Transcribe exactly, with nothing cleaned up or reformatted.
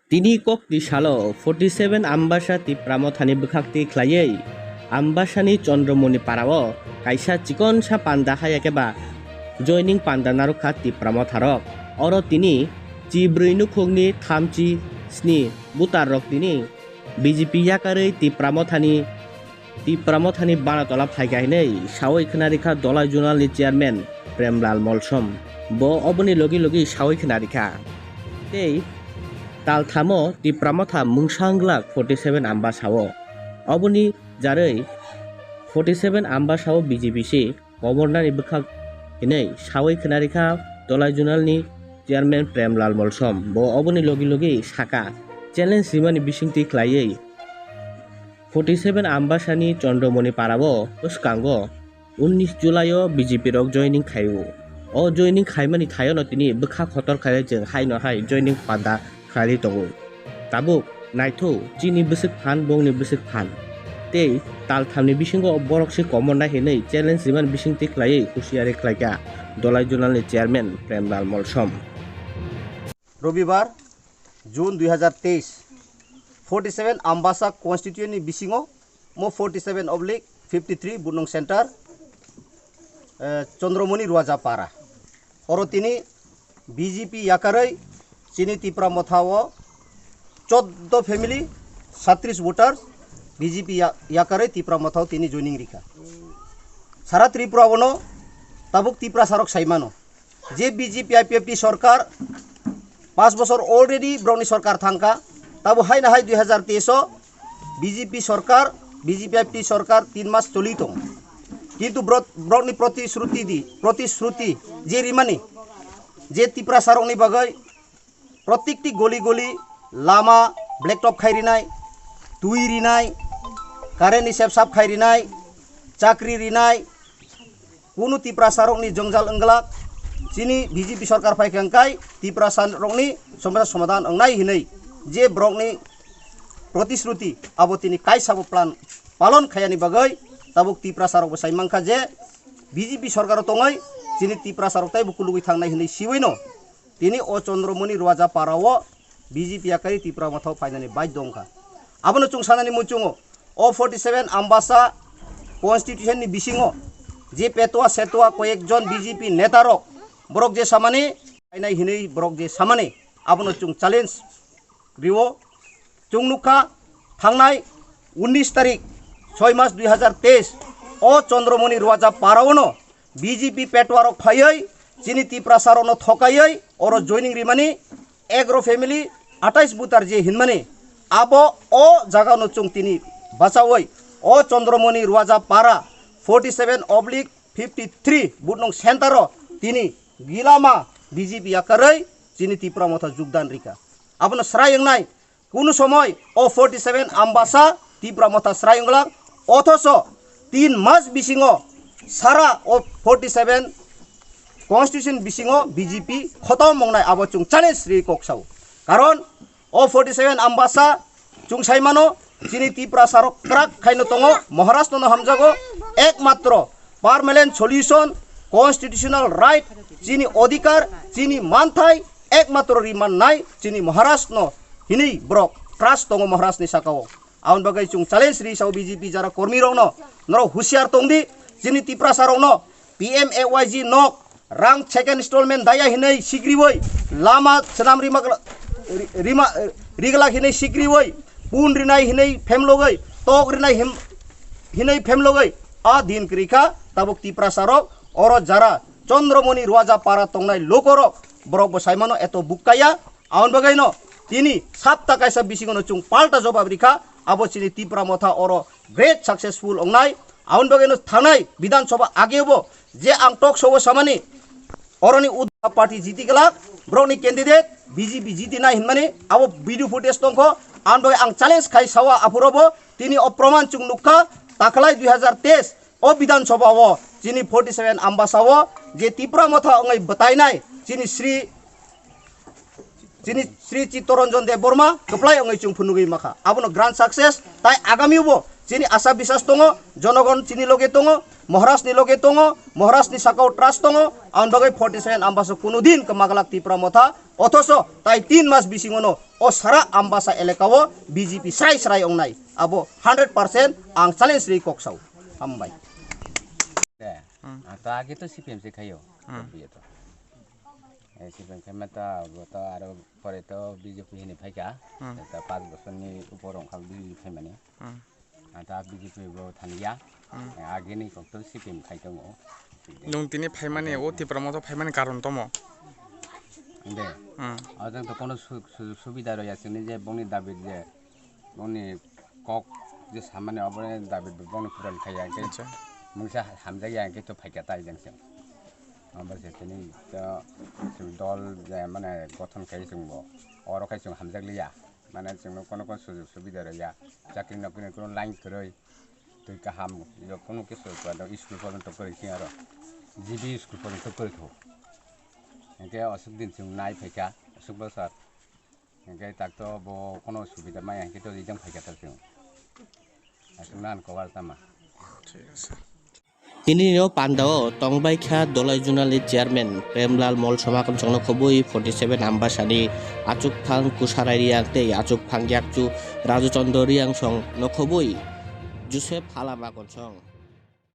Tini kokni salo forty seven Ambasa Tipra Mothani bwkhak twi khlaiwi Ambasani Chandramoni parao kaisa chikonsa panda hai ekeba joining panda narwkha Tipra Motharok. Oro tini chi brwi nukhungni thamchi sni butarrok tini B J P yakarwi Tipra Mothani Tipra Mothani Banatola phaikha hinwi sawi khwnarikha Dolai Zonalni Chairman Premlal Molsom. Bo oboni logi logi sawi khwnarikha. Tei talthamo Tipra Motha mungsa wngglak forty seven Ambasao. Oboni jarwi forty seven Ambasao B J P se komornani bwkhak hinwi sawi khwnarikha Dolai Zonalni Chairman Premlal Molsom. Bo oboni logi logi saka challenge rimani bisingtwi khlaiwi forty seven Ambasani Chandramoni parao bwskango unnish July o B J P rok joining khaio. O joining khaimani thaiono tini bwkha khotor khaio chwng haino hai joining panda khlaiwi tongo. Tabuk naitho chini bwswk phan bongni bwswk phan. Tei talthamni bisingo borok se komornai hinwi challenge rimani bisingtwi khlaiwi husiari khlaikha Dolai Zonalni Chairman Premlal Molsom. Robibar, June dui hazar teis, forty seven Ambasa constituency ni bisingo mo forty seven oblique fifty three Bunong Center, eh, Chandramoni Ruaja Para. Oro tini B J P yakarwi chini Tipra Motha o choddo family, satris voter B J P ya-, yakarwi Tipra Motha o tini joining rikha. Sara Tripura o no tabuk Tipra sarok saimano. Je B J P I P F T sorkar pas bosor already borokni sorkar thangkha, tabo haino hai dui hazar teis o B J P sorkar, B J P I P T sorkar tin mas choli tongo. Kintu borok, borokni protisruti di, protisruti je rimani, je Tiprasarokni bagwi protikti goli goli lama black top khai rinai, twi rinai, current ni sep sap khai rinai, chakri rinai, kunu Tiprasarokni jwngjal wngglak, chini B J P sorkar phai khe wngkai Tiprasarokni somosya somadhan wngnai hinwi je borokni protisruti abo tini kaisa bo plan palon khayani bagwi tabuk Tiprasarok bo sai mankha je B J P sorkaro tongwi chini Tiprasarok teibo kulugwi thangnai hinwi siwino tini o Chandramoni Ruaja Para o B J P yakarwi Tipra Motha o phainani baidhyo wngkha. Abono chwng sanani muchungo o forty seven Ambasa constitution ni bisingo je petwa setwa koyekjon B J P netarok borok je samani phainai hinwi borok je samani abono chwng challenge rio. Chwng nukha thangnai unnish tarik soi mas dui hazar teis o Chandramoni Ruaja Para o no B J P petwa rok phaiwi chini Tiprasarokno thokaiwi oro joining rimani egaro family atais butar je hinmani abo o jaga no chwng tini bachawi o Chandramoni Ruaja Para forty seven oblique fifty three booth nong center o tini gilama B J P yakarwi chini Tipra Motha jugdan rikha. Abono srai wngnai kunu somoi o forty seven Ambasa Tipra Motha srai wnglang, othoso tin mas bisingo sara o forty seven constitution bisingo B J P khotom wngnai abo chwng challenge ri kok sao. Karon o forty seven Ambasa chwng sai mano chini Tiprasarok kwrak khaino tongo, Maharashtra no hamjago, ekmatro permanent solution, constitutional right, chini odhikar, chini manthai ekmatro ri mannai chini Maharashtra no hinwi borok trust tongo Maharashtra ni sakao. Aboni bagwi chwng challenge ri sao B J P jara kormi rokno, norok husiar tongdi, chini Tiprasarokno P M A Y G nok rang second installment daya hinwi sikriwi lama swnam rima, rima, rigla hinwi sikriwi pun rinai hinwi phemlogwi tok rinai him-, hinwi phemlogwi a din kwrwi kha tabuk Tiprasarok oro jara Chandramoni Ruaja Para tongnai lokorok borok bo saimano eto bukkaya. Aboni bagwino tini sapta kaisa bisingono chwng palta jobab rikha, abo chini Tipra Motha oro great successful wngnai. Aboni bagwino thanai Bidhan Sabha ageo bo je ang talk show o samani oroni Udda party jiti glak, borokni candidate B J P jiti nai hinmani abo video footage tongkho. Aboni bagwi ang challenge khai sawa aphuro bo tini o proman chwng nukha, taklai dui hazar teis o Bidhan Sabha o chini forty seven Ambasa o je Tipra Motha wngwi bwtainai chini Sri, chini Sri Chittaranjan Debbarma kwplai wngwi chwng phunugwi makha. Abono grand success, tai agami bo Chini asa biswas tongo, jonogon chini loge tongo, Maharaj ni loge tongo, Maharaj ni sakao trust tongo, ang bagwi forty seven Ambasa kuno din kwmaglak Tipra Motha, othoso tai tin mas bisingono o sara Ambasa elakao B J P srai srai ongnai, abo hundred percent ang challenge ri kok sao. Hambai. De, Hmm. ang to age to C P M se khayo. Hmm. Biya to. Eh, C P M khaima ta, bo to aro pore to B J P hini phaika. Hmm. Ta pas bosor ni upor ongkha B J P khaimani. Hmm. Ang ta B J P bo thaniya. Hmm. Eh, age ni kok to C P M khai tongo. Nung tini phaimani, o Tipra Motha phaimani karon tomo? De. Hmm. Ajang to kono su-, su-, subida roya sini je bongni David je. Bongni kok je samani obo ni David bo bongni puran khaiya hingke Acha. mungsa hamjakya hingke to phaikha tai jang se. Obo se tini to chwng dol je mane gothon khai chwng bo. Oro khai chwng hamjakliya. Mane chwngno kono kono sujog subida rwya. Chakri nokri ni kono line kwrwi. Twi kaham. Yo kono khe sujog kwrwi. School porjonto kwrwi khe aro. G B school porjonto kwrwi kho. Hingke aswk din chwng nai phaikha. Aswk bwswk. Hingke tak to bo kono subida maya hingke to rijang phaikha ta chwng. Aswk nan kobar tama. Thik ase. Tini no pandao tongbaikha Dolai Zonal ni Chairman Premlal Molsoma Konsong no khobwi forty seven Ambasani achukphang Kusarai Riang tei achukphang yakchu Raju Chandra Riang song no khobwi Joseph Halama Konsong.